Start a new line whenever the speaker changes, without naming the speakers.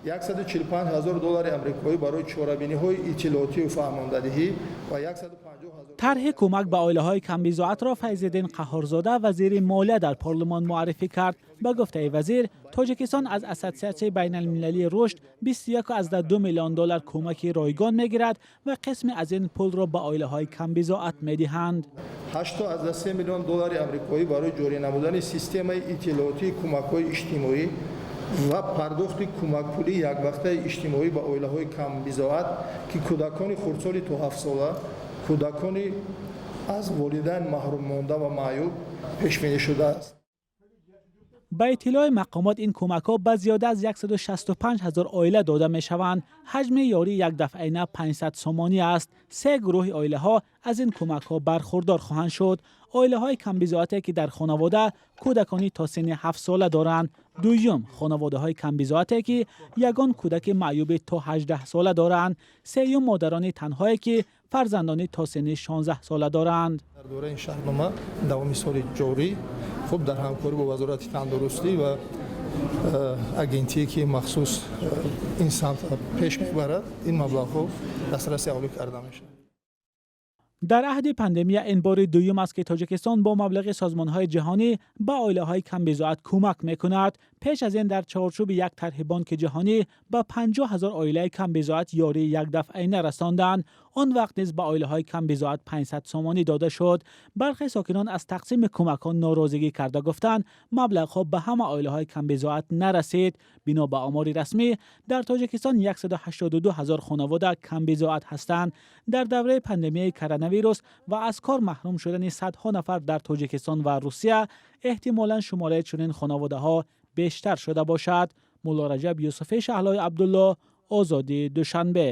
145 ҳазор доллари амрикоӣ барои чорабиниҳои иттилоотию фаҳмондадиҳӣ ва 150 ҳазор.
Тарҳи кӯмак ба оилаҳои камбизоатро Файзиддин Қаҳҳорзода, вазири молия, дар парлумон муаррифӣ кард. Ба гуфтаи вазир, Тоҷикистон аз Ассотсиатсияи байналмилалии рушд 21,2 миллион доллар кӯмаки ройгон мегирад ва қисме аз ин пулро ба оилаҳои камбизоат медиҳанд.
8,3 миллион доллари амрикоӣ барои ҷорӣ намудани системаи иттилоотии кӯмакҳои иҷтимоӣ ва пардохти кӯмакпулии яквақтаи иҷтимоӣ ба оилаҳои камбизоат, ки кӯдакони хурдсоли то 7-сола, кӯдакони аз волидайн маҳрум монда ва маъюб пешбинӣ шудааст.
Ба иттилои мақомот, ин кӯмакҳо ба зиёда аз 165 ҳазор оила дода мешаванд. Ҳаҷми ёрии якдафъаина 500 сомонӣ аст. Се гурӯҳи оилаҳо аз ин кӯмакҳо бархурдор хоҳанд шуд: оилаҳои камбизоате, ки дар хонавода кӯдакони то синни 7-сола доранд; дуюм, хонаводаҳои камбизоате, ки ягон кӯдаки маъюби то 18-сола доранд; сеюм, модарони танҳое, ки фарзандони то синни 16-сола доранд.
Дар доираи ин шартнома давоми соли ҷорӣ, хуб, дар ҳамкорӣ бо Вазорати тандурустӣ ва агентие, ки махсус ин самт пеш мебарад, ин маблағҳо дастраси аҳолӣ карда мешавад.
Дар аҳди пандемия ин бори дуюм аст, ки Тоҷикистон бо маблағи созмонҳои ҷаҳонӣ ба оилаҳои камбизоат кӯмак мекунад. Пеш аз ин дар чорчӯби як тарҳи Бонки Ҷаҳонӣ ба 50 ҳазор оилаи камбизоат ёрии якдафъаина расонданд. Он вақт низ ба оилаҳои камбизоат 500 сомонӣ дода шуд. Бархе сокинон аз тақсими кӯмакҳо норозигӣ карда, гуфтанд, маблағҳо ба ҳама оилаҳои камбизоат нарасид. Бино ба омори расмӣ, дар Тоҷикистон 182 ҳазор хонавода камбизоат ҳастанд. Дар давраи пандемияи коронавирус ва аз кор маҳрум шудани садҳо нафар дар Тоҷикистон ва Русия, эҳтимолан шумораи чунин хонаводаҳо бештар шуда бошад. Мулло Раҷаб Юсуфӣ, Шаҳлои Абдулло, Озодӣ, Душанбе.